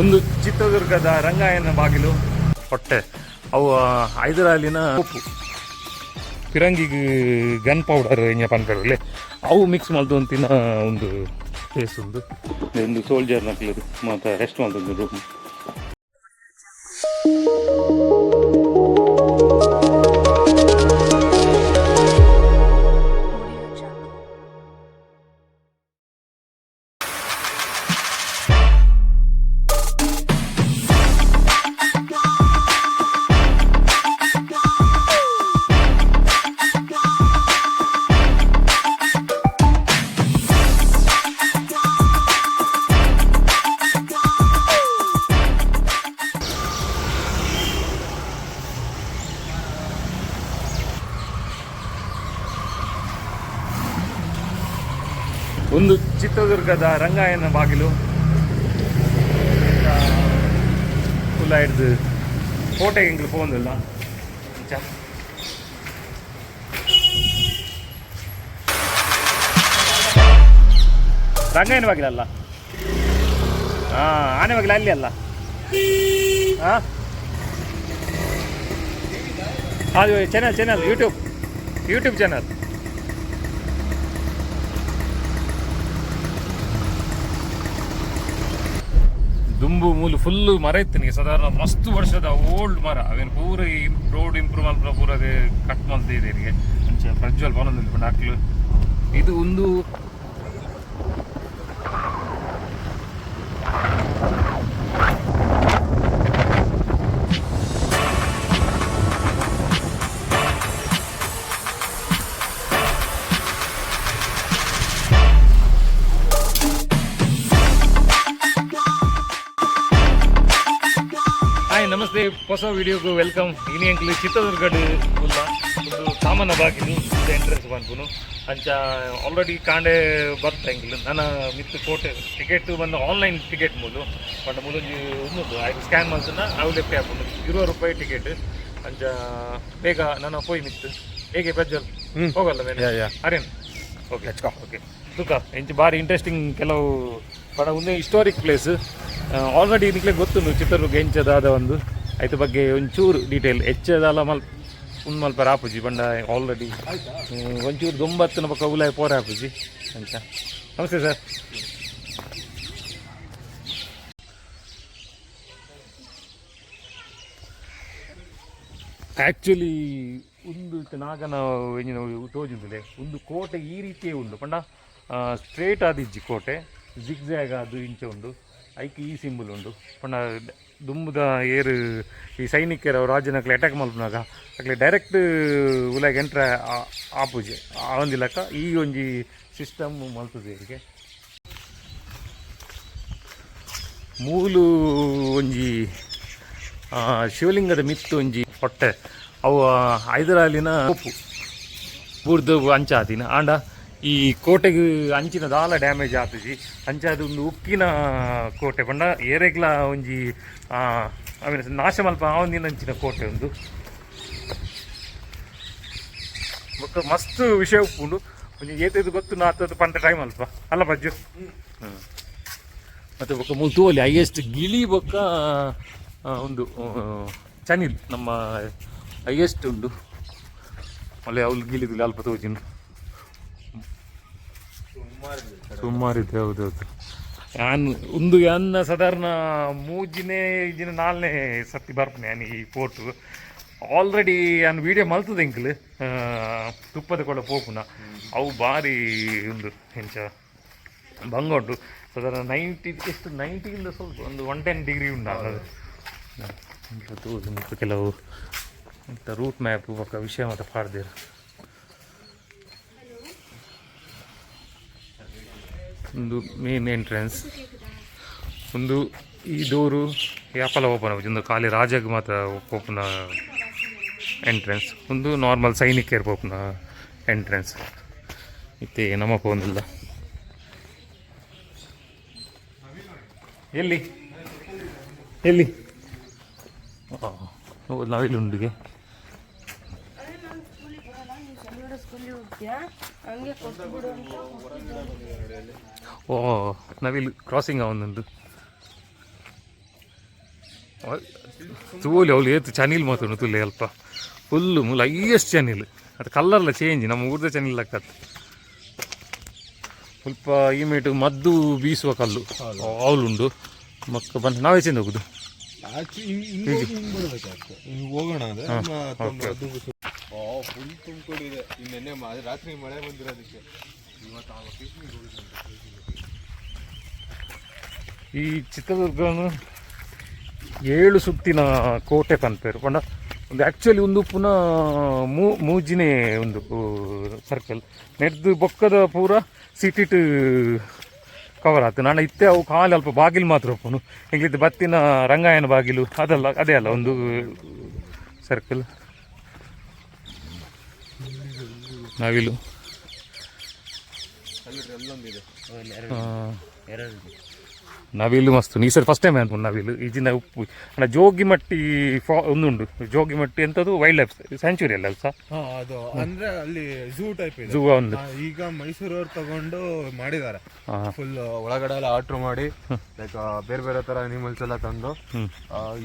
ಒಂದು ಚಿತ್ರದುರ್ಗದ ರಂಗಾಯನ ಬಾಗಿಲು ಹೊಟ್ಟೆ ಅವು ಹೈದರಾಲಿನ ಉಪ್ಪು ಫಿರಂಗಿಗೆ ಗನ್ ಪೌಡರ್ ಇಂಜ ಪನ್ಪೆರ್ ಅವು ಮಿಕ್ಸ್ ಮಲ್ತೊಂತಿನ ಒಂದು ಪ್ಲೇಸ್ ಉಂದು. ಒಂದು ಸೋಲ್ಜರ್ ನಕ್ಲು ಮಾತ ರೆಸ್ಟ್ ಮಲ್ತೊಂದು ರೂಮ್. Audio Jungle. ಒಂದು ಚಿತ್ರದುರ್ಗದ ರಂಗಾಯನ ಬಾಗಿಲು ಫುಲ್ ಹಿಡ್ದು ಕೋಟೆಗೆ ಎಂಗ್ಲು ಪೋಂದಿಲ್ಲ ಅಂಚ. ರಂಗಾಯನ ಬಾಗಿಲಲ್ಲ, ಹಾಂ, ಆನೆ ಬಾಗಿಲು ಅಲ್ಲಿ ಅಲ್ಲ. ಹಾಂ, ಅದು channel channel YouTube YouTube channel. ದುಂಬು ಮೂಲು ಫುಲ್ಲು ಮರ ಇತ್ತು ನಿಗೆ ಸಾಧಾರಣ ಮಸ್ತ್ ವರ್ಷದ ಓಲ್ಡ್ ಮರ. ಅವೇನು ಪೂರ ಈ ರೋಡ್ ಇಂಪ್ರೂವ್ ಮಲ್ಪ ಪೂರ ಅದೇ ಕಟ್ ಮಲ್ತಿದೆ ನಿಗೆ. ಅಂಚ ಪ್ರಜ್ವಲ್ ಪನೊಂದುಲ್ಲೆ ಪಂಡ ಅಕ್ಲು ಇದು ಒಂದು. ಹಾಯ್, ನಮಸ್ತೆ, ಹೊಸ ವಿಡಿಯೋಗೂ welcome. ಇನಿ ಅಂಕ್ಲು ಚಿತ್ರದುರ್ಗಡ್ ಉಲ್ಲ. ಒಂದು ಕಾಮನ ಬಾಗಿಲು ಎಂಟ್ರೆನ್ಸ್ ಪನ್ಪುನು. ಅಂಚ ಆಲ್ರೆಡಿ ಕಾಂಡೆ ಬರ್ತ ಎಂಕ್ಲು ನನ್ನ ಮಿತ್ತು ಕೋಟೆ ಟಿಕೆಟ್ ಬಂದು ಆನ್ಲೈನ್ ಟಿಕೆಟ್ ಮೂಲು ಪಂಡ ಮೂಲೊಂಜಿ ಉಂದು ಆಯ್ತು ಸ್ಕ್ಯಾನ್ ಮಲ್ತುನ ಅವು ಲೆಕ್ಕ ಆಪುಂಡು. 20 ರೂಪಾಯಿ ಟಿಕೆಟ್. ಅಂಚ ಬೇಗ ನನ್ನ ಪೋಯ್ ಮಿತ್ತು. ಹೇಗೆ ಪ್ರಜ್ವಲ್, ಹೋಗಲ್ಲ ಮೇಲೆ? Yeah. Aryan, okay okay. ತುಕ ಇಂಚ ಬಾರಿ ಇಂಟ್ರೆಸ್ಟಿಂಗ್ ಕೆಲವು ಪಡ ಒಂದು ಹಿಸ್ಟೋರಿಕ್ ಪ್ಲೇಸ್. ಆಲ್ರೆಡಿ ನಿಕ್ಲೆ ಗೊತ್ತುಂಡು ಚಿತ್ರದುರ್ಗ ಎಂಚದಾದ ಒಂದು ಐತ ಬಗ್ಗೆ ಒಂಚೂರು ಡೀಟೇಲ್ ಹೆಚ್ಚದಾಲ ಮಲ್ ಉಂದು ಮಲ್ಪರ ಆಪುಜಿ. ಪಂಡ ಆಲ್ರೆಡಿ ಒಂಚೂರು ದೊಂಬತ್ತಿನ ಬೊಕ್ಕ ಉಲಾಯಿ ಪೋರೆ ಆಪುಜಿ ಅಂಚ. ನಮಸ್ತೆ ಸರ್. ಆ್ಯಕ್ಚುಲಿ ಒಂದು ಇತ್ತೆ ನಾಗನ ಎಂಜಿನ ತೋಜುಂದುಲೆ ಒಂದು ಕೋಟೆ ಈ ರೀತಿಯೇ ಉಂಡು. ಪಂಡ ಸ್ಟ್ರೇಟ್ ಆದಿಜ್ಜಿ ಕೋಟೆ, ಜಿಗ್ಜ್ಯಾಗ್ ಅದು ಇಂಚ ಉಂಡು. ಐಕ್ ಈ ಸಿಂಬಲ್ ಉಂಡು. ಪಂಡ ದುಂಬುದ ಏರು ಈ ಸೈನಿಕರು ರಾಜನಕ್ಲೆ ಅಟ್ಯಾಕ್ ಮಲ್ಪುನಾಗ ಅಕ್ಲೆ ಡೈರೆಕ್ಟ್ ಉಲಾಗ್ ಎಂಟ್ರ ಆಪುಜಿ ಆವಂದಿಲಕ್ಕ ಈ ಒಂಜಿ ಸಿಸ್ಟಮ್ ಮಲ್ತದೆ. ಇವರಿಗೆ ಮೂಲು ಒಂಜಿ ಶಿವಲಿಂಗದ ಮಿತ್ತು ಒಂಜಿ ಹೊಟ್ಟೆ. ಅವು ಹೈದರಾಲಿನ ಉಪ್ಪು ಬೂರ್ದು ಅಂಚ ಆತಿನ. ಆಂಡ ಈ ಕೋಟೆಗೆ ಅಂಚಿನ ದಾಲ ಡ್ಯಾಮೇಜ್ ಆತುಜಿ. ಅಂಚ ಅದು ಒಂದು ಉಕ್ಕಿನ ಕೋಟೆ. ಪಂಡ ಏರೆಗ್ಲ ಒಂಜಿ ಆಮೇಲೆ ನಾಶ ಮಲ್ಪ ಆವಂದಿನ ಅಂಚಿನ ಕೋಟೆ ಒಂದು. ಬೊಕ್ಕ ಮಸ್ತ್ ವಿಷಯ ಉಪ್ಪುಂಡು. ಒಂಜಿ ಏತದು ಗೊತ್ತು ನಾತದ್ದು ಪಂಟ ಟೈಮ್ ಅಲ್ಪ ಅಲ್ಲ ಬಜ್ಜು. ಮತ್ತು ಬೊಕ್ಕ ಮೂಲು ತೂವೊಲಿ ಹೈಯೆಸ್ಟ್ ಗಿಳಿ ಬೊಕ್ಕ ಒಂದು ಚನಿಲ್ ನಮ್ಮ ಹೈಯೆಸ್ಟ್ ಉಂಡು. ಮಲ್ಲೆ ಅವ್ಲು ಗಿಳಿದಿಲ್ಲ ಅಲ್ಪ ತೋಜಿನ ಸುಮಾರಿದೆ. ಹೌದೌದು. ಯಾನ್ ಒಂದು ಯಾನ್ನ ಸಾಧಾರಣ ಮೂಜಿನೇ ಇಜಿನ ನಾಲ್ನೇ ಸತಿ ಬರ್ಪನೆ ಯಾನ್ ಈ ಪೋರ್ಟು. ಆಲ್ರೆಡಿ ಯಾನ್ ವೀಡಿಯೋ ಮಲ್ತದೆ ಎಂಕ್ಲು ತುಪ್ಪದ ಕೊಡ ಪೋಪುನ. ಅವು ಬಾರಿ ಒಂದು ಎಂಚ ಬಂಗ ಉಂಟು. ಸಾಧಾರಣ 90 ಎಷ್ಟು, 90ಯಿಂದ ಸ್ವಲ್ಪ ಒಂದು 110 ಡಿಗ್ರಿ ಉಂಟು ಅದು. ತೋಜು ಮತ್ತು ಕೆಲವು ರೂಟ್ ಮ್ಯಾಪ್ ಬೊಕ್ಕ ವಿಷಯ ಮತ್ತೆ ಪಾಡ್ದೇರು. ಒಂದು ಮೇನ್ ಎಂಟ್ರೆನ್ಸ್. ಒಂದು ಈ ಡೋರು ಯಾಪಲ ಓಪನ್ ಆಪುಜಿ. ಒಂದು ಖಾಲಿ ರಾಜಗ್ ಮಾತ್ರ ಪೋಪುನ ಎಂಟ್ರೆನ್ಸ್. ಒಂದು ನಾರ್ಮಲ್ ಸೈನಿಕರು ಪೋಪುನ ಎಂಟ್ರೆನ್ಸ್. ಇತ್ತೆ ನಮ್ಮ ಪೋಂದಿಲ್ಲ. ಎಲ್ಲಿ ಎಲ್ಲಿ ನಾವಿಲ್ಲಿ ಉಂಡಿಗೆ. ಸ್ಕೂಲಿಗೆ ಹೋಗ್ತೀಯಾ? ಹಂಗೆ ಕೊಟ್ಬಿಡು ಅಂತ. ಓ, ನಾವಿಲ್ಲಿ ಕ್ರಾಸಿಂಗ್ ಅವನೊಂದು. ತೂಲಿ ಅವಳು ಏತು ಚನಿಲ್ ಮಾತ್ರ ತುಲೆ ಅಲ್ಪ ಫುಲ್ಲು ಮೂಲ ಹೈಯೆಸ್ಟ್ ಚನಿಲ್. ಅದು ಕಲರ್ಲ ಚೇಂಜ್, ನಮ್ಮ ಊರ್ದ ಚನಿಲ್ ಲಕ್ಕತ್. ಸ್ವಲ್ಪ ಈ ಮೇಟು ಮದ್ದು ಬೀಸುವ ಕಲ್ಲು ಅವಳುಂಡು. ಮಕ್ಕ ಬಂದು ನಾವೇ ಚೆಂದ ಹೋಗುದು. ಹಿಂಗ್ ಬರ್ಬೇಕಾಗ್ತದೆ. ಹಿಂಗ್ ಹೋಗೋಣ ಅಂದ್ರೆ ಫುಲ್ ತುಂಬಿಕೊಂಡಿದೆ. ನೆನ್ನೆ ರಾತ್ರಿ ಮಳೆ ಬಂದಿರೋದಕ್ಕೆ ಇವತ್ತು ಆ ಲೊಕೇಶನ್. ಈ ಚಿತ್ರದುರ್ಗನು ಏಳು ಸುತ್ತಿನ ಕೋಟೆ ಪನ್ಪೇರು ಪಂಡ ಒಂದು ಆ್ಯಕ್ಚುಲಿ ಒಂದು ಪುನಃ ಮೂಜಿನೇ ಒಂದು ಸರ್ಕಲ್ ನೆಡ್ದು ಬೊಕ್ಕದ ಪೂರ ಸಿಟಿಟ್ ಕವರ್ ಆತು. ನಾನು ಇತ್ತೆ ಅವು ಖಾಲಿ ಅಲ್ಪ ಬಾಗಿಲು ಮಾತ್ರ ಒಪ್ಪುನು. ಎಂಗ್ಲಿದ್ದು ಬತ್ತಿನ ರಂಗಾಯನ ಬಾಗಿಲು ಅದಲ್ಲ, ಅದೇ ಅಲ್ಲ ಒಂದು ಸರ್ಕಲ್. ನವಿಲು. ಅಲ್ಲೊಂದಿದೆ. ನವಿಲು ಮಸ್ತ್. ಈ ಸರಿ ಫಸ್ಟ್ ಟೈಮ್ ಅನ್ಕೊಂಡು ನವಿಲು ಈಜಿನ ಉಪ್ಪು ಅಣ್ಣ. ಜೋಗಿಮಟ್ಟಿ ಫಾ ಒಂದುಂಡು. ಜೋಗಿಮಟ್ಟಿ ಎಂಥದ್ದು ವೈಲ್ಡ್ ಲೈಫ್ ಸ್ಯಾಂಚುರಿ ಅಲ್ಲ ಸರ್? ಹಾ, ಅದು ಅಂದ್ರೆ ಅಲ್ಲಿ ಝೂ ಟೈಪ್ ಇದೆ. ಝೂ ಒಂದು. ಈಗ ಮೈಸೂರವ್ರು ತಗೊಂಡು ಮಾಡಿದ್ದಾರೆ. ಫುಲ್ ಒಳಗಡೆ ಎಲ್ಲ ಆರ್ಡರ್ ಮಾಡಿ, ಲೈಕ್ ಬೇರೆ ಬೇರೆ ತರ ಅನಿಮಲ್ಸ್ ಎಲ್ಲ ತಂದು,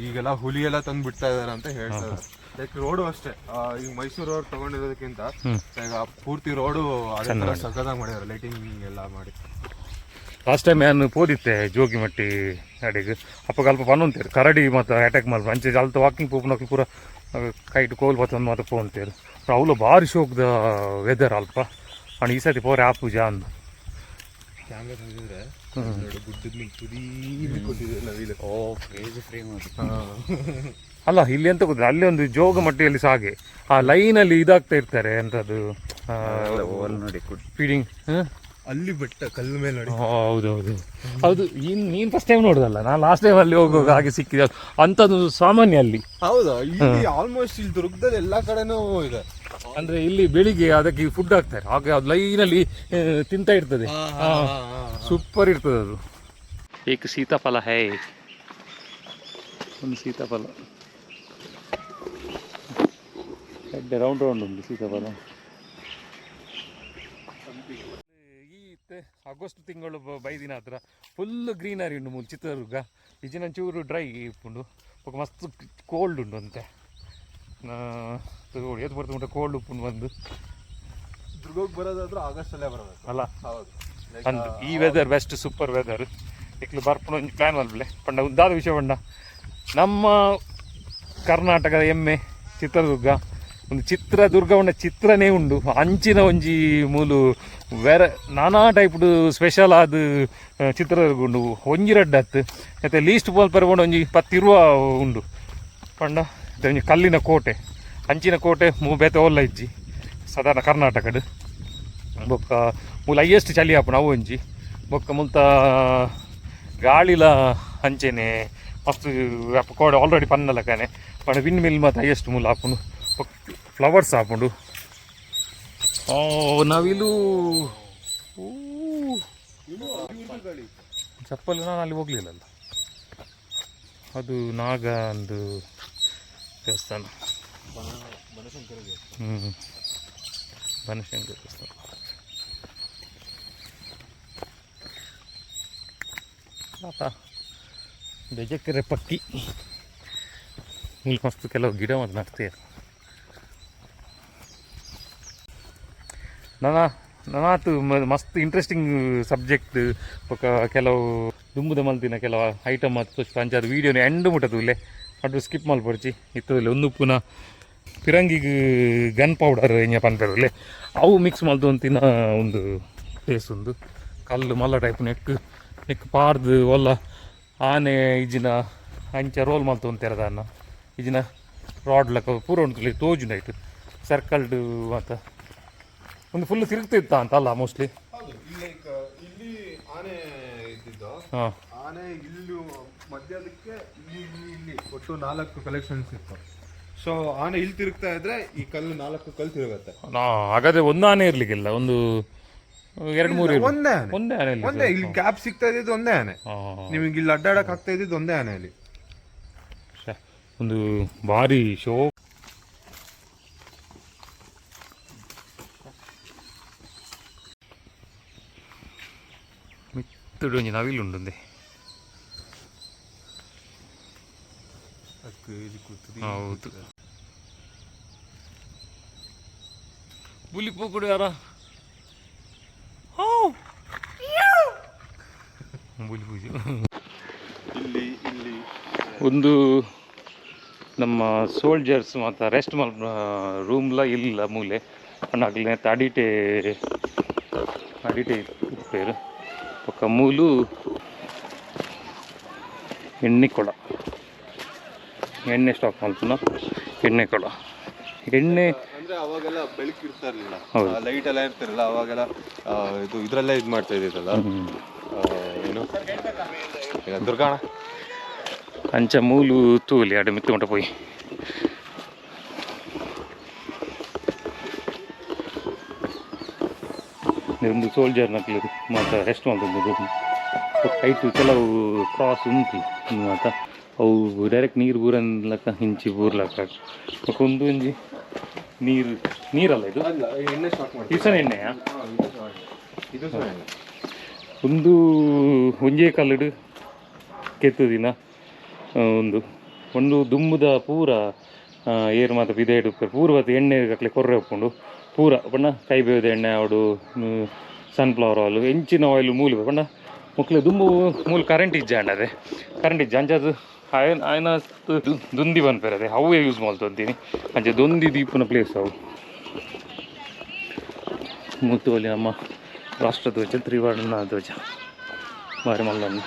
ಈಗೆಲ್ಲ ಹುಲಿ ಎಲ್ಲ ತಂದು ಬಿಡ್ತಾ ಇದಾರೆ ಅಂತ ಹೇಳ್ತಾ ಇದಾರೆ. ಲೈಕ್ ರೋಡು ಅಷ್ಟೇ, ಈಗ ಮೈಸೂರವ್ರು ತಗೊಂಡಿರೋದಕ್ಕಿಂತ ಲೈಕ್ ಪೂರ್ತಿ ರೋಡು ಅದೇ ತರ ಸಖತ್ತಾಗಿ ಮಾಡಿದಾರೆ, ಲೈಟಿಂಗ್ ಎಲ್ಲ ಮಾಡಿ. ಲಾಸ್ಟ್ ಟೈಮ್ ನಾನು ಪೋದಿತ್ತೆ ಜೋಗಿಮಟ್ಟಿ ಅಡೆಗೆ. ಅಪ್ಪಗ ಅಲ್ಪ ಪನ್ನೊಂತೇರು ಕರಡಿ ಮತ್ತು ಅಟ್ಯಾಕ್ ಮಲ್ಪ. ಅಂಚೆ ಅಲ್ತ ವಾಕಿಂಗ್ ಪೋಪುನಕ್ಲು ಪೂರ ಕೈಟ್ ಕೋಲ್ ಬತ್ತೊಂದು ಮಾತ್ರ ಪೋಂತೇರು. ಅವಳು ಭಾರಿ ಶೋಕ್ದ ವೆದರ್ ಅಲ್ಪ. ಅಣ್ಣ, ಈ ಸತಿ ಪೋರೆ ಆಪುಜ ಅಂದು. ಕ್ಯಾಮ್ರಾ ತಂದಿದ್ರೆ ನೋಡಿ, ಗುಡ್ಡದ ಮೇಲೆ ತುದಿ ಕೊಟ್ಟಿದೆ ನವಿಲು. ಓ, ಕ್ರೇಜಿ ಫ್ರೇಮ್ ಅದು. ಅಲ್ಲ, ಇಲ್ಲಿ ಎಂತ ಗೊತ್ತಿಲ್ಲ, ಅಲ್ಲಿ ಒಂದು ಜೋಗಮಟ್ಟಿಯಲ್ಲಿ ಸಹ ಹಾಗೆ ಆ ಲೈನಲ್ಲಿ ಇದಾಗ್ತಾ ಇರ್ತಾರೆ ಎಂಥದ್ದು. ಓಲ್ ನೋಡಿ ಕುಟ್. ಫೀಡಿಂಗ್. ಅಲ್ಲಿ ಬೆಟ್ಟ ಕಲ್ಲು ಮೇಲೆ ನೋಡಿ. ಹೌದೌದು ಹೌದು. ನೀನು ಫಸ್ಟ್ ಟೈಮ್ ನೋಡುದಲ್ಲ, ನಾನು ಲಾಸ್ಟ್ ಟೈಮ್ ಅಲ್ಲಿ ಹೋಗುವಾಗ ಹಾಗೆ ಸಿಕ್ಕಿದೆ. ಅಂಥದ್ದು ಸಾಮಾನ್ಯ ಅಲ್ಲಿ. ಹೌದಾ? ಇಲ್ಲಿ ಆಲ್ಮೋಸ್ಟ್ ಇಲ್ಲಿ ದುರ್ಗದಲ್ಲಿ ಎಲ್ಲಾ ಕಡೆನೂ ಇದೆ. ಅಂದ್ರೆ ಇಲ್ಲಿ ಬೆಳಿಗ್ಗೆ ಅದಕ್ಕೆ ಫುಡ್ ಹಾಕ್ತಾರೆ. ಹಾಗೆ ಅದು ಲೈನಲ್ಲಿ ತಿಂತಾ ಇರ್ತದೆ. ಸೂಪರ್ ಇರ್ತದೆ ಅದು. ಏಕ ಸೀತಾಫಲ ಹೇ, ಒಂದು ಸೀತಾಫಲ ಎಡ್ಡೆ ರೌಂಡ್ ರೌಂಡ್ ಉಂಟು ಸೀತಾಫಲ. ಈ ಇತ್ತೆ ಆಗಸ್ಟ್ ತಿಂಗಳು ಬೈದಿನ ಹತ್ರ ಫುಲ್ ಗ್ರೀನರಿ ಉಂಟು ಮೂಲು ಚಿತ್ರದುರ್ಗ. ಇಜಿನ ಚೂರು ಡ್ರೈ ಉಂಟು. ಬೊಕ ಮಸ್ತ್ ಕೋಲ್ಡ್ ಉಂಟು ಅಂತೆ. ಏತ್ ಬರ್ತುಂಟು ಕೋಲ್ಡ್ ಉಪ್ಪುಂಡು ಬಂದು. ದುರ್ಗಕ್ಕೆ ಬರೋದಾದ್ರೂ ಆಗಸ್ಟ್ ಅಲ್ಲೇ ಬರಬೇಕು. ಅಲ್ಲ. ಹೌದು. ಅಂದ್ ಈ ವೆದರ್ ಬೆಸ್ಟ್, ಸೂಪರ್ ವೆದರ್. ಇಕ್ಲು ಬರ್ಪುನ ಒಂಜಿ ಪ್ಲ್ಯಾನ್ ಮಲ್ಪಲೆ. ಪಂಡ ಉದ್ದಾದ ವಿಷಯ ಪಂಡ ನಮ್ಮ ಕರ್ನಾಟಕದ ಹೆಮ್ಮೆ ಚಿತ್ರದುರ್ಗ. ಒಂದು ಚಿತ್ರದುರ್ಗ ಉಂಡ ಚಿತ್ರನೇ ಉಂಡು. ಅಂಚಿನ ಒಂಜಿ ಮೂಲು ಬೇರೆ ನಾನಾ ಟೈಪ್ಡ್ ಸ್ಪೆಷಲ್ ಆದ್ ಚಿತ್ರದುರ್ಗ ಉಂಡು. ಒಂಜಿ ರಡ್ಡ್ ಅತ್ತು ಮತ್ತೆ ಲೀಸ್ಟ್ ಪೋಲ್ ಒಂಜಿ ಪತ್ತಿರುವ ಉಂಡು. ಪಂಡ ಇತ್ತೆ ಒಂಜಿ ಕಲ್ಲಿನ ಕೋಟೆ, ಅಂಚಿನ ಕೋಟೆ ಮೂ ಬೇತೆ ಓಲ್ಲ ಇಜ್ಜಿ ಸಾಧಾರಣ ಕರ್ನಾಟಕಡ್. ಬೊಕ್ಕ ಮೂಲು ಹೈಯೆಸ್ಟ್ ಚಳಿ ಆಪುಂಡು ಅವು ಒಂಜಿ. ಬೊಕ್ಕ ಮುಲ್ತ ಗಾಳಿಲ ಅಂಚೆನೆ ಮಸ್ತ್ ಕೋಡೆ ಆಲ್ರೆಡಿ ಪನ್ನಲಕನೆ. ಪಂಡ ವಿಂಡ್ ಮಿಲ್ ಮಾತ ಹೈಯೆಸ್ಟ್ ಮೂಲು ಆಪುಂಡು. ಬೊಕ್ಕ ಫ್ಲವರ್ಸ್ ಆಪುಂಡು. ಓ ನವಿಲು. ಊ. ಚಪ್ಪಲ್ ನಾನು ಅಲ್ಲಿ ಹೋಗ್ಲಿಲ್ಲಲ್ಲ. ಅದು ನಾಗ ಒಂದು ದೇವಸ್ಥಾನ. ಬನಶಂಕರಿ ದೇವಸ್ಥಾನ. ಆತ ಬೆಜಕೆರೆ ಪಕ್ಕಿ. ಇಲ್ಲಿ ಮಸ್ತ್ ಕೆಲವು ಗಿಡ ಮತ್ತು ನಡ್ತೀರ. ನನ್ನ ನನಾತು ಮಸ್ತ್ ಇಂಟ್ರೆಸ್ಟಿಂಗ್ ಸಬ್ಜೆಕ್ಟ್. ಬೊಕ ಕೆಲವು ದುಂಬುದ ಮಲ್ತಿನ ಕೆಲವು ಐಟಮ್ ಮತ್ತು ಅಂಚಾದ ವೀಡಿಯೋನ ಎಂಡ್ ಮುಟ್ಟ ತೂಲೆ, ಅಡ್ಡು ಸ್ಕಿಪ್ ಮಲ್ಪೊಡ್ಚಿ. ಇತ್ತು ಒಂದು ಪುನಃ ಪಿರಂಗಿಗ್ ಗನ್ ಪೌಡರ್ ಎಂಜ ಪನ್ಪೆರುಲ್ಲೆ, ಅವು ಮಿಕ್ಸ್ ಮಲ್ತೊಂತಿನ ಒಂದು ಪ್ಲೇಸ್ ಉಂದು. ಕಲ್ಲು ಮಲ್ಲ ಟೈಪ್ ನೆಕ್ ನೆಕ್ ಪಾರ್ದು ಒಲ್ಲ ಆನೆ ಇಜ್ಜಿನ ಅಂಚ ರೋಲ್ ಮಲ್ತೊಂತೆರ್ ದಾನ್ನ ಇಜ್ಜಿನ ರಾಡ್ ಲೆಕ್ಕ ಪೂರ ಉಂಟು ತೋಜುಂಡು. ಐಟ್ ಸರ್ಕಲ್ಡ್ ಮಾತ ಒಂದು ಫುಲ್ ತಿರುಗ್ತಿತ್ತ ಅಂತ ಅಲ್ಲ ಮೋಸ್ಟ್ಲಿ. ಹೌದು, ಲೈಕ್ ಇಲ್ಲಿ ಆನೆ ಇದ್ದಿದ್ದು. ಆನೆ ಇಲ್ಲಿ ಮಧ್ಯದಕ್ಕೆ ಇಲ್ಲಿ ಇಲ್ಲಿ ಇಲ್ಲಿ ಒಟ್ಟು ನಾಲ್ಕು ಕಲೆಕ್ಷನ್ಸ್ ಇತ್ತು. ಸೊ ಆನೆ ಇಲ್ಲಿ ತಿರುಗ್ತಾ ಇದ್ರೆ ಈ ಕಲ್ಲು, ನಾಲ್ಕು ಕಲ್ಲು ತಿರುಗತ್ತೆ. ನಾ ಹಾಗಾದ್ರೆ ಒಂದು ಆನೆ ಇರ್ಲಿಕ್ಕಿಲ್ಲ, ಒಂದು ಎರಡು ಮೂರು ಇರ್ಬೇಕು. ಒಂದೇ ಆನೆ. ಒಂದೇ ಆನೆ ಇಲ್ಲಿ. ಒಂದೇ. ಇಲ್ಲಿ ಗ್ಯಾಪ್ ಸಿಗ್ತಾ ಇದ್ದಿದ್ದು ಒಂದೇ ಆನೆ. ನಿಮಗೆ ಇಲ್ಲಿ ಅಡ್ಡಾಡಕ್ ಆಗ್ತಾ ಇದ್ದಿದ್ದು ಒಂದೇ ಆನೆ ಅಲ್ಲಿ. ಶ್ಯೆ, ಒಂದು ಭಾರಿ ಶೋ. ಮಿತ್ತುಡು ಒಂಜಿ ನವಿಲು ಉಂಡುಂದೆ. ಹೌದು. ಬುಲಿ ಪೂಕುಡು ಯಾರ ಬುಲಿ ಪೂಜೆ. ಇಲ್ಲಿ ಇಲ್ಲಿ ಒಂದು ನಮ್ಮ ಸೋಲ್ಜರ್ಸ್ ಮಾತ ರೆಸ್ಟ್ ಮಲ್ ರೂಮ್ಲ ಇಲ್ಲ ಮೂಲೆ ಪಂಡ ಅಡಿಟೆ ಅಡಿಟೆ ಇಪ್ಪೇರು. ಬೊಕ್ಕ ಮೂಲು ಎಣ್ಣೆ ಕೊಳ, ಎಣ್ಣೆ ಸ್ಟಾಕ್ ಮಲ್ಪುನ ಎಣ್ಣೆ ಕೊಳ, ಎಣ್ಣೆ. ಅಂದ್ರೆ ಅವಾಗೆಲ್ಲ ಬೆಳಕು ಇರ್ತಾ ಇರ್ಲಿಲ್ಲ, ಹೌದು. ಲೈಟ್ ಎಲ್ಲ ಇರ್ತಿರಲಿಲ್ಲ ಅವಾಗೆಲ್ಲ. ಇದು ಇದ್ರಲ್ಲೇ ಇದು ಮಾಡ್ತಾ ಇದ್ದಿದ್ದಲ್ಲ, ಏನು ಈಗ ದುರ್ಗಾಣ. ಅಂಚ ಮೂಲು ತೂಲಿ ಅಡೆ ಮಿತ್ತು ಮುಟ್ಟ ಪೋಯಿ. ಒಂದು ಸೋಲ್ಜರ್ ನಕ್ಲು ಮಾತ ರೆಸ್ಟ್ ಮಲ್ತೊಂದು ರೂಮ್. ಐಟ್ ಕೆಲವು ಕ್ರಾಸ್ ಉಂಟು ಮಾತ, ಅವು ಡೈರೆಕ್ಟ್ ನೀರು ಬೂರನ್ಲಕ್ಕ ಇಂಚಿ ಬೂರ್ಲಕ್ಕ. ಬೊಕ ಉಂದು ಒಂಜಿ ನೀರು, ನೀರಲ್ಲ ಇದು? ಅಲ್ಲ, ಎಣ್ಣೆ ಸ್ಟಾಕ್ ಮಾಡ್ತಾರೆ. ದಿವಸನ ಎಣ್ಣೆಯಾ? ಇದು ಸಹ ಎಣ್ಣೆ. ಒಂದು ಒಂಜೇ ಕಲ್ಲುಡು ಕೆತ್ತುದಿನ ಒಂದು ಒಂದು ದುಂಬುದ ಪೂರ ಏರು ಮಾತ ಪಿದೈಡ್ ಪೂರ ಬತ್ತು ಎಣ್ಣೆ ಅಕ್ಲೆ ಕೊರ್ರೆ ಉಪ್ಪುಂಡು ಪೂರ. ಪಂಡ ಕೈ ಬೇವುದ ಎಣ್ಣೆ ಆವಡು, ಸನ್ಫ್ಲವರ್ ಆಯಿಲ್, ಎಂಚಿನ ಆಯಿಲ್ ಮೂಲು. ಪಂಡ ಮೊಕ್ಲೆ ದುಂಬು ಮೂಲು ಕರೆಂಟ್ ಇಜ್ಜಾಂಡ, ಅದೇ ಕರೆಂಟ್ ಇಜ್ಜ. ಅಂಚಾದ್ ಆಯನ ಆಯನ ದೊಂದಿ ಪನ್ಪೆರ್, ಅದೇ ಅವೇ ಯೂಸ್ ಮಲ್ತೊಂತೀನಿ. ಅಂಚ ದೊಂದಿ ದೀಪುನ ಪ್ಲೇಸ್ ಅವು. ಮುತ್ತುವಲಿ ನಮ್ಮ ರಾಷ್ಟ್ರಧ್ವಜ, ತ್ರಿವರ್ಣ ಧ್ವಜ ಬಾರಿ ಮಲ್ಲನ್ನು.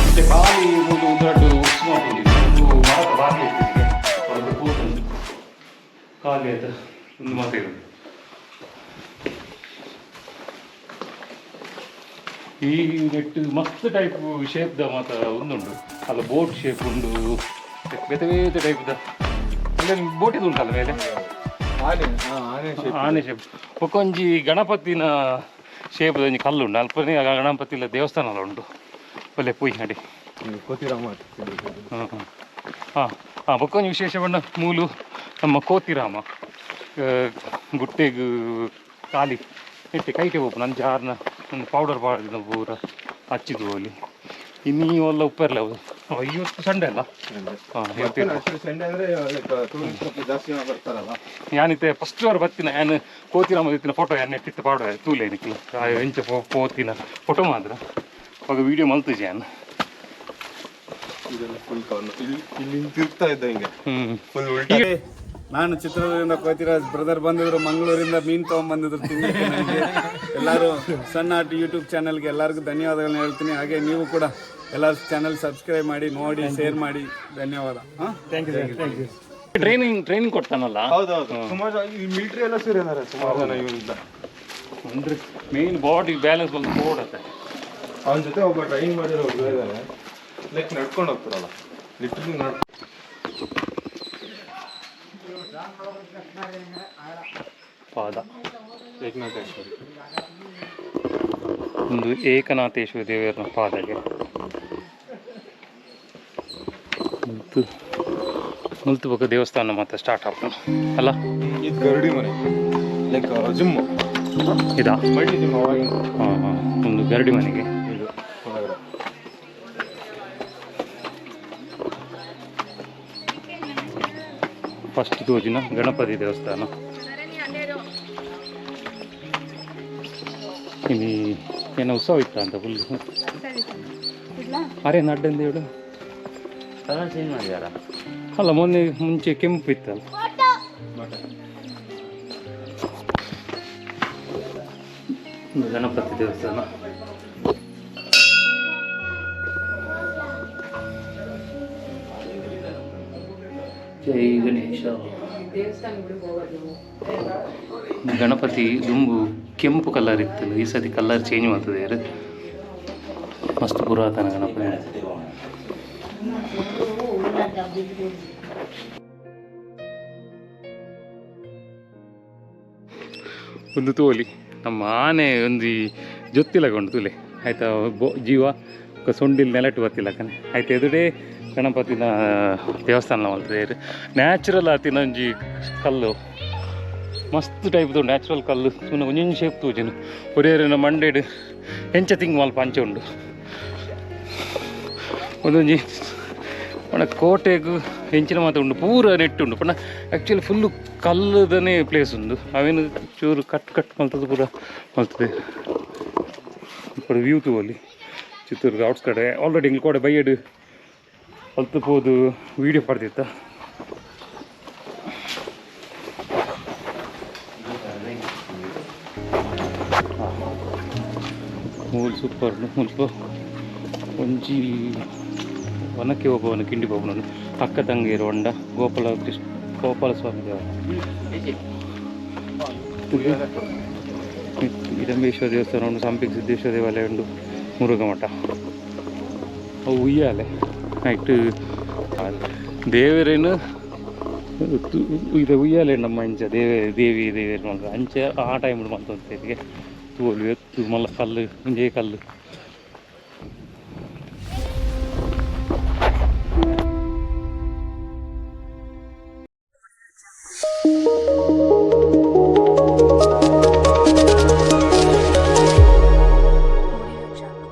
ಮತ್ತೆ ಖಾಲಿ ಮೂಲು ಉಂದರಡ್ಡು ಉಸ್ಮಾ ಪುಲಿ ಒಂದು ಮರತ ಬಾಕಿ ಇಟ್ಟಿಗೆ ಒಂದು ಕೂತುಂಡು ಖಾಲಿ ಆಯ್ತು. ಒಂದು ಮಾತು ಇರೋದು ಈ ನೆಟ್ ಮಸ್ತ್ ಟೈಪ್ ಶೇಪ್ದ ಮಾತ ಒಂದುಂಡು ಅಲ್ಲ, ಬೋಟ್ ಶೇಪ್ ಉಂಡು, ಬೇತೆ ಬೇತೆ ಟೈಪ್ದ. ಅಂದ್ರೆ ಬೋಟಿದು ಉಂಟಲ್ಲ ಮೇಲೆ? ಆನೆ, ಆನೆ shape. ಆನೆ ಶೇಪ್. ಬೊಕ್ಕೊಂಜಿ ಗಣಪತಿನ ಶೇಪ್ದ ಒಂಜಿ ಕಲ್ಲು ಉಂಡು ಅಲ್ಪನೇ. ಗಣಪತಿಲ ದೇವಸ್ಥಾನ ಉಂಟು ಒಲ್ಲೆ ಪೂಯ್ ಅಡಿ. ಇದು ಕೋತಿರಾಮ. ಹಾಂ ಹಾಂ ಹಾಂ ಹಾಂ ಬೊಕ್ಕೊಂಜಿ ವಿಶೇಷ ಬಣ್ಣ ಮೂಲು ನಮ್ಮ ಕೋತಿರಾಮ ಗುಟ್ಟೆಗ್ ಖಾಲಿ ನೆಟ್ಟೆ ಕೈಟೆ ಪೋಪುನ ಅಂಚ ಆರ್ನ ಒಂದು ಪೌಡರ್ ಪಾಡ್ದಿನ ಪೂರ ಹಚ್ಚಿದ್ದು ಹೋಲಿ. ಇನ್ನೀ ಒಲ್ಲ ಉಪ್ಪರ್ಲ ಅವು. ಇವತ್ತು ಸಂಡೆ ಅಲ್ಲ? ಹಾಂ, ಇವತ್ತು. ಸಂಡೆ ಅಂದ್ರೆ ಲೈಕ್ ಟೂರಿಸ್ಟ್ ಸ್ವಲ್ಪ ಜಾಸ್ತಿ ಜನ ಬರ್ತಾರಲ್ಲ. ಯಾನಿತ್ತೆ ಫಸ್ಟ್ ವಾರ ಬತ್ತಿನ ಯಾನ್ ಕೋತಿರಾಮ ಇತ್ತಿನ ಫೋಟೋ ಯಾನ್ ನೆಟ್ಟಿತ್ತು ಪಾಡುವೆ ತೂಲೆ ನಿಕ್ಲು. ಎಂಚ ಪೋತಿನ ಫೋಟೋ ಮಾತ್ರ ಅವಾಗ ವೀಡಿಯೋ ಮಲ್ತುಜಿ ಯಾನ್. ಇದೆಲ್ಲ ಫುಲ್ ಕವರ್ ಇಲ್ಲಿ ಇಲ್ಲಿ ಹಿಂಗ್ ತಿರುಗ್ತಾ ಇದ್ದ ಹಿಂಗೆ ಫುಲ್ ಉಲ್ಟಾ. ನಾನು ಚಿತ್ರದುರ್ಗದಿಂದ ಕೋತಿರಾಜ್ ಬ್ರದರ್ ಬಂದಿದ್ರು, ಮಂಗಳೂರಿಂದ ಮೀನು ತೊಗೊಂಬಂದಿದ್ರು ತಿನ್ನಕ್ಕೆ ನನಗೆ. ಎಲ್ಲರೂ ಸಣ್ಣ ಆಟ ಯೂಟ್ಯೂಬ್ ಚಾನಲ್ಗೆ ಎಲ್ಲರಿಗೂ ಧನ್ಯವಾದಗಳನ್ನ ಹೇಳ್ತೀನಿ. ಹಾಗೆ ನೀವು ಕೂಡ ಎಲ್ಲರೂ ಚಾನಲ್ ಸಬ್ಸ್ಕ್ರೈಬ್ ಮಾಡಿ, ನೋಡಿ, ಶೇರ್ ಮಾಡಿ. ಧನ್ಯವಾದ. ಹಾಂ. Thank you, thank you. Training training ಕೊಡ್ತಾನಲ್ಲ? ಹೌದೌದು, ಸುಮಾರು ಜನ ಈ ಮಿಲಿಟರಿ ಎಲ್ಲ ಸೇರಿದ್ದಾರೆ, ಸುಮಾರು ಜನ ಇವರಿಂದ. ಅಂದ್ರೆ ಮೇನ್ ಬಾಡಿ ಬ್ಯಾಲೆನ್ಸ್ ಬಂದು ಓಡತ್ತೆ. ಅವನ ಜೊತೆ ಒಬ್ಬ ಡ್ರೈವಿಂಗ್ ಮಾಡಿರೋ ಒಬ್ಬ ಇದ್ದಾನೆ, ಲೈಕ್ ನಡ್ಕೊಂಡು ಹೋಗ್ತಾರಲ್ಲ, ಲಿಟ್ರಲಿ ನಡ್ ಪಾದ. ಏಕನಾಥೇಶ್ವರಿ. ಒಂದು ಏಕನಾಥೇಶ್ವರ ದೇವರ ಪಾದಗೆ ಮುಲ್ತು ಮುಲ್ತು ಬೊಕ ದೇವಸ್ಥಾನ ಮತ್ತೆ ಸ್ಟಾರ್ಟ್ ಆಗ್ತದೆ ಅಲ್ಲ? ಇದು ಗರಡಿ ಮನೆ, ಲೈಕ್ ಜಿಮ್. ಇದಾ? ಮಲ್ಟಿ ಜಿಮ್ ಅವಾಗಿನ. ಹಾಂ ಹಾಂ ಒಂದು ಗರಡಿ ಮನೆಗೆ. ಇದು ಒಳಗಡೆ. ಫಸ್ಟ್ ತೋಜಿನ ಗಣಪತಿ ದೇವಸ್ಥಾನ. ಇಲ್ಲಿ ಏನೋ ಉತ್ಸವ ಇತ್ತ ಅಂತ ಫುಲ್. ಅರೆ ನಡ್ಡಂದ ಹೇಳು. ಕಲರ್ ಚೇಂಜ್ ಮಾಡಿದಾರ? ಅಲ್ಲ, ಮೊನ್ನೆ ಮುಂಚೆ ಕೆಂಪು ಇತ್ತಲ್ಲ. ಒಂದು ಗಣಪತಿ ದೇವಸ್ಥಾನ. ಜೈ ಗಣೇಶ. ಗಣಪತಿ ದುಂಬು ಕೆಂಪು ಕಲರ್ ಇತ್ತು, ಈ ಸತಿ ಕಲರ್ ಚೇಂಜ್ ಮಾಡ್ತದೆ. ಮಸ್ತ್ ಪುರಾತನ ಗಣಪತಿ. ಒಂದು ತೋಲಿ ನಮ್ಮ ಆನೆ ಒಂದು ಜೊತ್ತಿಲಕ ಉಂಟು ತೂಲೆ ಆಯ್ತಾ. ಬೊ ಜೀವ ಬೊಕ್ಕ ಸೊಂಡಿಲ್ ನೆಲಟು ಬತ್ತಿಲಕನೆ ಆಯ್ತು. ಎದುಡೆ ಗಣಪತಿನ ದೇವಸ್ಥಾನ ಮಲ್ತದೇರು. ನ್ಯಾಚುರಲ್ ಆತಿನ ಒಂಜಿ ಕಲ್ಲು ಮಸ್ತ್ ಟೈಪ್ದು ನ್ಯಾಚುರಲ್ ಕಲ್ಲು ತೂನ ಒಂಜೊಂಜಿ ಶೇಪ್ ತೂಜಿನ ಒರಿಯರಿನ ಮಂಡೆಡ್ ಎಂಚ ತಿಂಗ್ ಮಲ್ಪ ಅಂಚ ಉಂಡು. ಒಂದೊಂಜಿ ಪಂಡ ಕೋಟೆಗ್ ಎಂಚಿನ ಮಾತ ಉಂಡು ಪೂರ ನೆಟ್ ಉಂಡು. ಪಂಡ ಆ್ಯಕ್ಚುಲಿ ಫುಲ್ಲು ಕಲ್ಲುದನೇ ಪ್ಲೇಸ್ ಉಂಡು. ಅವೇನು ಚೂರು ಕಟ್ ಕಟ್ ಮಲ್ತದ್ದು ಪೂರ ಮಲ್ತದೆ. ಪೂರ ವ್ಯೂ ತೂವೊಲಿ ಚಿತ್ತೂರು ಔಟ್ಸ್ಕಡೆ ಆಲ್ರೆಡಿ ಇಂಗ್ಲು ಕೋಡೆ ಬೈಯಡ್ ಅಲ್ತು ಪೋದು ವೀಡಿಯೋ ಪಡ್ದಿತ್ತ. ಮೂಲು ಸೂಪರ್ ಮುಲ್ಪ ಒಂಜಿ ವನಕ್ಕೆ ಒಬ್ಬವನ ಕಿಂಡಿ ಬಾಬುನನು ಅಕ್ಕ ತಂಗೇರು ಹೊಂಡ ಗೋಪಾಲ ಕೃಷ್ಣ ಗೋಪಾಲ ಸ್ವಾಮಿ ದೇವ ಇಡಂಬೇಶ್ವರ ದೇವಸ್ಥಾನ ಉಂಟು, ಸಂಪಿಗೆ ಸಿದ್ದೇಶ್ವರ ದೇವಾಲಯ ಉಂಟು, ಮುರುಘ ಮಠ ಅವು ಉಯ್ಯಾಲೆ ನೈಟ್ ದೇವರೇನು ಇದು ಉಯ್ಯಾಲೆ ನಮ್ಮ ಅಂಚ ದೇವೆ ದೇವಿ ದೇವೇರು ಮಲ್ತ ಅಂಚ ಆ ಟೈಮ್ ಮಂತೊಂತೇರಿಗೆ ತೂವೊಲಿ ಎತ್ತು ಮಲ್ಲ ಕಲ್ಲು ಒಂಜೇ ಕಲ್ಲು. Audio Jungle.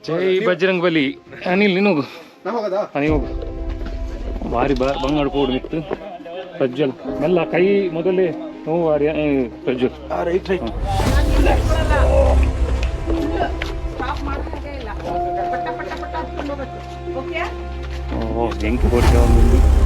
ಜೈ ಬಜರಂಗ್ ಬಲಿ. ಅನಿಲ್ ನೀನು ಹೋಗು, ನೀ ಹೋಗು. ಭಾರಿ ಬಂಗಾಳ ಪೋಡು ಮಿತ್ತು ಪ್ರಜ್ವಲ್ ಮೆಲ್ಲ ಕೈ ಮೊದಲೇ ನೋವು ವಾರಿ ಪ್ರಜ್ವಲ್. Right right. Stop ಮಾಡಾಗೆ ಇಲ್ಲ, ಪಟ್ಟ ಪಟ್ಟ ಪಟ್ಟ ಹತ್ಕೊಂಡು ಹೋಗ್ಬೇಕು. ಓಕೆ. ಓ ಬೆಂಕಿ ಕೊಡ್ತೇವೆ ಒಂದೊಂದು.